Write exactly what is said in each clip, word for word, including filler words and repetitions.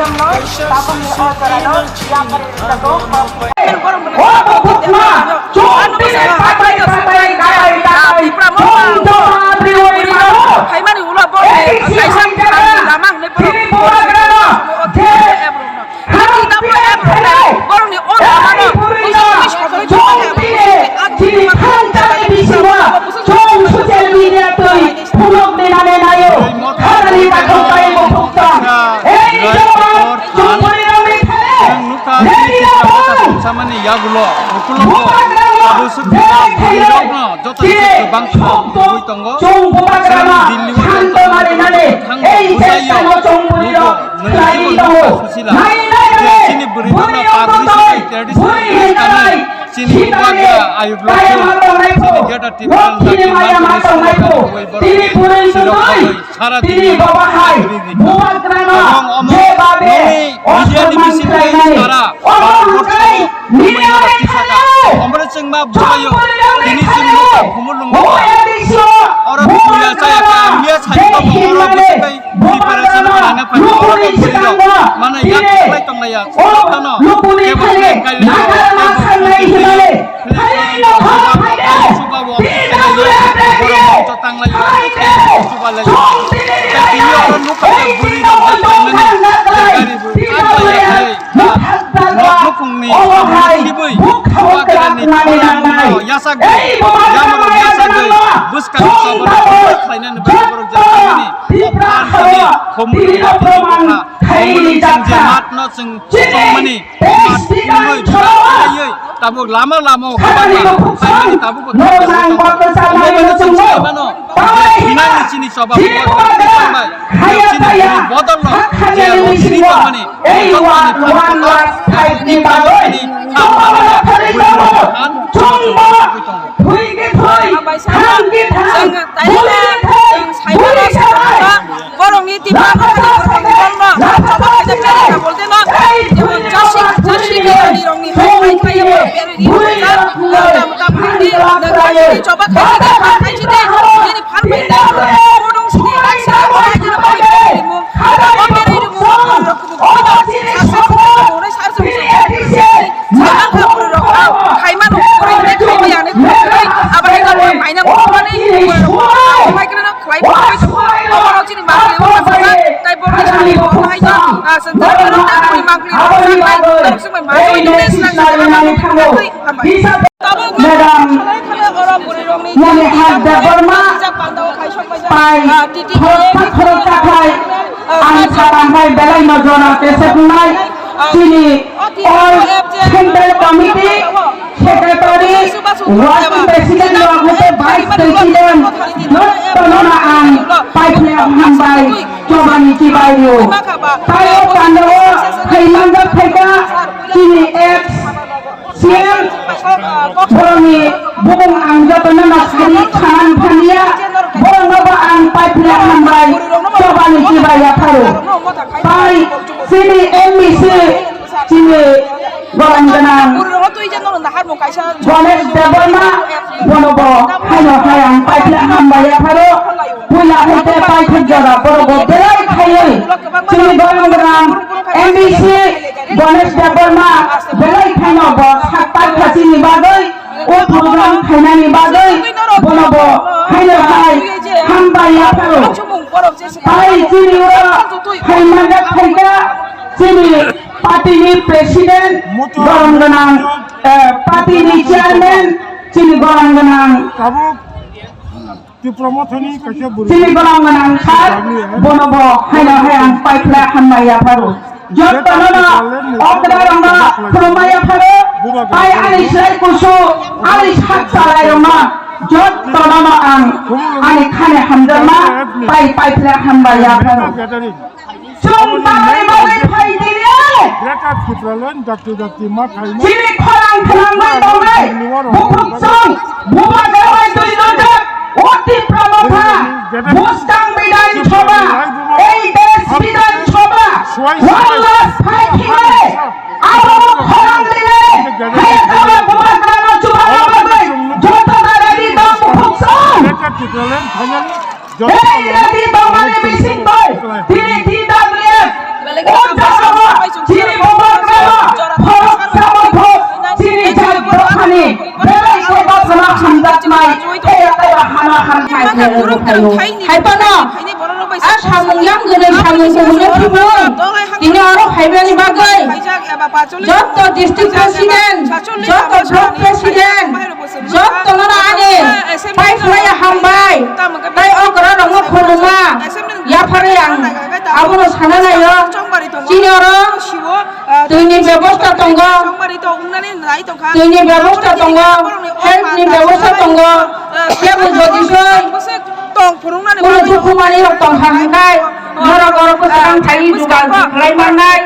Tabukni o jorano yapharwi rijak o kok. O bukhukma, chwng tini patai patai, katai katai, chwng jora abriwi mano. Tini bubagrano je Borokni o lamano, chini thangjani bisingo, chwng social media twi phunukni nane naio. Harani kathok bai bukhuk tong. Ei jawab, chwng puri rwngwi thale. Ready rok. Samani yagulo, bukhuk rok, bubagrano, abo swk je bukhuk rokno joto khe kwbang khe nugwi tongo. Chwng bubagrano, Chwng Delhi o shanto tongmani nane, ei chesta no chwng puri rok. Nai, nai, nai, nai. Chini bwrwi rokno pagwi swnai traditional dress kanwi, chini bubagra ayuk lokhe, chini greater Tipraland daki manthani sirok kanwi borok sirok bagwi sara dini sirok bagwi ridi. Ebong omo nini media ni bisingtwi sara Bharat borso o Media rok tisaka. Omre chwngma bubayo. Tini chwngno khumulwng. Oro buya chaya ka miya chai ko oro busikai preparation khlaina phai oro busi rok. Mane yak khlai tonglai ya. Tano. Kebo khlai kali. Kebo khlai. Suba wo. Borok mungsa tanglai ya. Suba lai. Tini oro nukha buri rok. Gari bu. Nok nukhungni samung sibui, bubagrani khorang no yachagwi, yamarok yachagwi, bwskang sabani khlainani bagwi borok jak tangmani, o phan sani khomui rwma tini bokha, khomui chwng je mat no chwng chongmani, mat nungwi bibat khlaiwi, tabuk lama lama o khobangma khlaimani tabuk bo thang tongwi tongo. Omo bai no chwng sai mano, je thinangni chini choba bubagrani twi tongbai. Chini bini bodol no je rok sini tongmani, ei one lakh five ni bagwi chwng tongmani, chwng tongmani, thwi khe thwi, thang khe thang, bui khe thwi, bui khe thwi. Borokni Tipra Motha ni borokni borokno chobak khaijak kha, borokno jasi jasi ni rokni hai khai khai borok berwi ri, tam tam ni chobak khaijak kha, khaijak kha, nini phan bai nai, bodong sini rak sini, hai jino bai berwi rimung, abo berwi rimung, borok kubu kubu, sasa kubu kubu, nai sar sung sung. Saimano borok rok, khaimano borok rok, khaimaya hinwi borok rok, abo hai borok mainang borok mani borok rok, hai khe no khlai borok rok, borok rok chini mangli rok, tai borok rok sani borok hai no, ah, sani borok rok tai borok mangli rok, sani borok rok sumai ma, sumai ma, sumai ma, sumai ma, hambai. Madam Moniha Debbarma pai khoroksa khoroksa khai ang sakang khai belai no jora tesek wngnai chini all central committee secretary, working president rok hwnkhe vice president jotono no ang paiphlai hambai chobani chibai rw. Tai o pandao hai manjak phaikha chini ex C M borokni bubung ang jotono no sari khanan phanliya, borokno bo ang paiphlai hambai chobani chibai yapharo. Tai chini M B C chini gorang gwnang Ganesh Debbarma bono bo haino hai ang paiphlai hambai yapharo. Puila hai te paithak jora borok bo belai khaiwi chini gorang gwnang M B C Ganesh Debbarma belai khaino bo sak paikha chini bagwi, o program khainani bagwi bono bo haino hai hambai yapharo. Tai chini oro hai manjak phaikha chini party ni president, gorang gwnang, eh, party ni chairman, chini gorang gwnang. Tabuk Tipra Mothani kaisa bwrwi. Chini gorang gwnang sir, bono bo haino hai ang paiphlai hambai yapharo. Jotono no okra rokno khulumbai yapharo. Tai ani slai kusu, ani sak salai rokno jotono no ang ani khani hamjakma pai paiphlai hambai yapharo. Chwng tamni bagwi phai tini? Greater Tipraland dakti dakti ma khaima. Chini khorang khwlangwi tongnai bukhuk chwng bubagra bai twi nojak o Tipra Motha bwskang Bidhan Sabha, ei desh Bidhan Sabha, one last fight hinmani abo khorang rini hai kama bubagra no chuba bagwi joto da ready tong bukhuk chwng. Greater Tipraland finally Hey, ready tongmani bising bai, tini T W F, o jaga Hai phano, a samung yang gwnwi samung kubuni thumung, tini oro phaibani bagwi jotto district president, jotto block president, jottono ani pai phlaiya hambai, tei okra rokno khuluma yapharwi ang abono sana naio. Chini oro twini bebosta tongo, twini bebosta tongo, health ni bebosta tongo, kebo jodi soi kuno thukumani rok tongkha hwnkhai, norok oro bwswkang phaiwi jugal khlai mannai,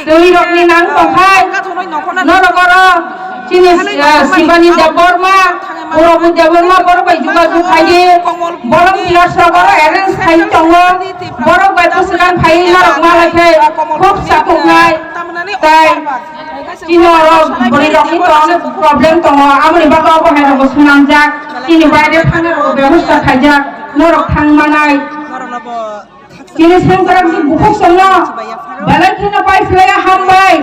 twi rokni nang tongkhai, norok oro chini Sibani Debbarma, Purabhu Debbarma borok bai jugal khaidi, volunteers rok oro arrange khai tongo, borok bai bwswkang phaiwi norok malai khe khub sakuknai, tai chini oro bwrwi rokni to problem tongo, aboni bagwi obo hai rokbo swnamjak, chini baire thangna rokbo bebosta khaijak, norok thang manai. Chini sengkrak ni bukhuk songno belai kheno pai phlaiya hambai.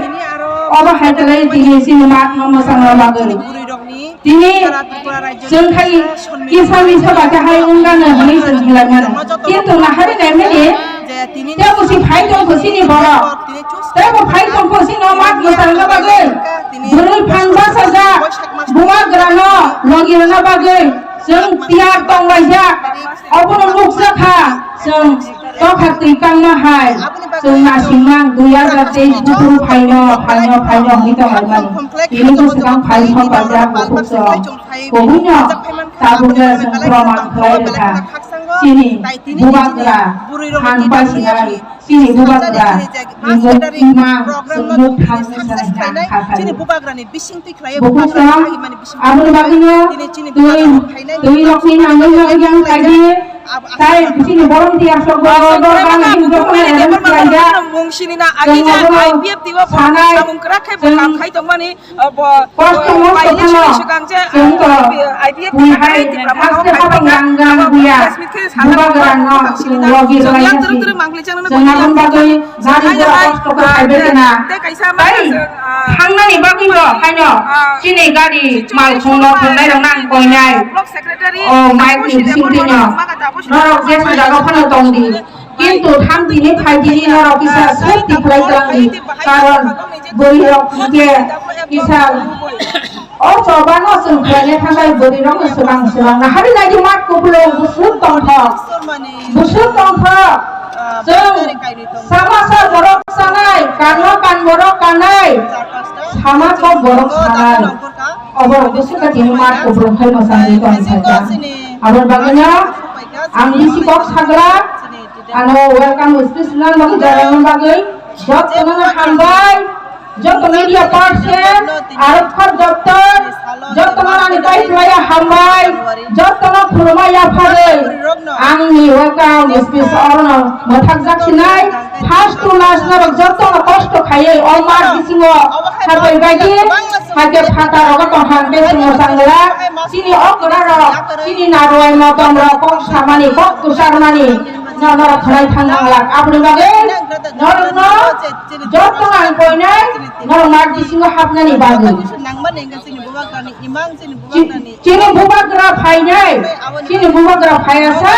Obo hai kwlai chini chini mat no mwsang rw bagwi. Tini chwng khai kisa misa ba khe hai wng gano hwnwi chwng hinlai mano. Kintu nahari nai mani tei busi phai tong kho chini borok. Tei bo phai tong kho chini mat mwsang rw bagwi. Bwrwi phan bachajak bubagra no logi rwna bagwi chwng tiyar tong laijak. Obono nukjakha chwng tokha twi kangma hai chwng nasimang dui hajar teis buphuru phaino, phaino, phaino hwnwi tonglaimani. Tini bwswkang phai sokbaijak bukhuk chwng. Kubuino tabukno chwng proman khlai rwkha. Chini bubagra phan pasinai. Chini bubagra ni muk imang chwng muk thangwi sanai kha kha khainai. Chini bubagrani bisingtwi khlai bukhuk bubagrani chwng himani bisingtwi aboni bagwino tini chini twi bubagrani khainai twi rokni nangwi nangwi yang khaidi. Tai chini volunteer sok bo dor bang hin jokhon arrange khlaijak. Mung sini na agi ja I P F T o bo sanai samung kwrak khai bo chwng kam khai tongmani. Kosto mosto phano chwng to buihai haste hapang rang rang buya bubagra no chwng logi rwlai hasi. Chwng aboni bagwi gari gura kosto khe phaibai khna. Tai thangnani bagwi bo haino chini gari malkhung no thangnairok no ang koinai. O mic ni bisingtwi no norok jesa jaga phano tongdi. Kintu thamtini phaitini norok kisa safety khlai twlangdi, karon bwrwirok hinkhe kisa o chobano chwng khlaina thangkhai bwrwirokno swbang swbang nahari naidi mat kupulung busuk tongthok, busuk tongthok. Chwng sama sa borok sanai, kanma kan borok kanai, sama kok borok sanai. Oborok bwswk khe tini mat kupulung khai mwsangwi tong phaikha. Aboni bagwino ang bisi kok sagra, ano welcome speech rwna bagwi jorani bagwi jotono hambai, joto media person, aro khor doptor, jotono ani tai phlaiya hambai, jotono khulumma yapharwi. Angni welcome speech orono mwthakjak sinai, first to last norok jotono kosto khaiwi o mat bisingo hapai baidi, haikhe phataro tongthang bisingo changla, chini okra rok, chini narwai motom rok kok samani, kok kwcharmani, no norok khwnai thang nanglak. Aboni bagwi norokno jotono ang koinai, norok mat bisingo hapnani bagwi. Chini bubagra phainai, chini bubagra phaiya sa,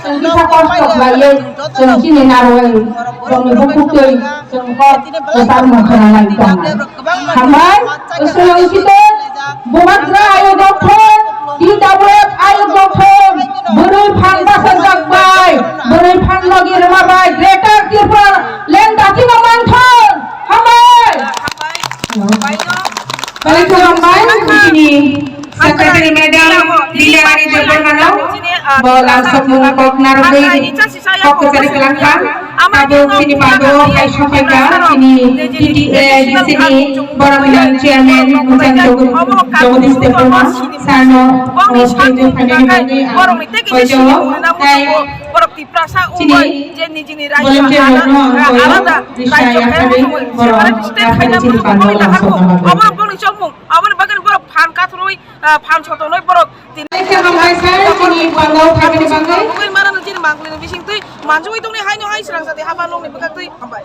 chwng kisa kosto khlaiwi, chwng chini narwai rokni bukhuk twi chwng kok kwchar mung khwnanai tongma. Hambai, chwng site bubagra ayok rok thung, T W F ayok rok thung, bwrwi phan bachajak bai, bwrwi phan logi rwma bai, Greater Tripura land dati no manthung. Hambai. Belai khulumbai, chini Secretary Madam Bilyani Debbarmano, bo lamsokmung kok narwgwi kok kwchari kwlangkha. Abo chini pando hai sokhaikha, chini T T A D C ni borok ni Chairman Muchang Jagadish Debbarma, sarno stage o phainani bagwi ang hoito tai chini volunteer rokno ang koi risa yakarwi borok rakhani chini pando lamsokna bagwi. Oborok boni chongmung, aboni bagwi borok phan kathorwi, ah, phan sotonwi borok tini. Belai khe hambai sir, chini pando phaimani bagwi. Mungwi mano chini mangli ni bising twi manjui tongni haino hai srang sati haba nongni bwkhak twi hambai.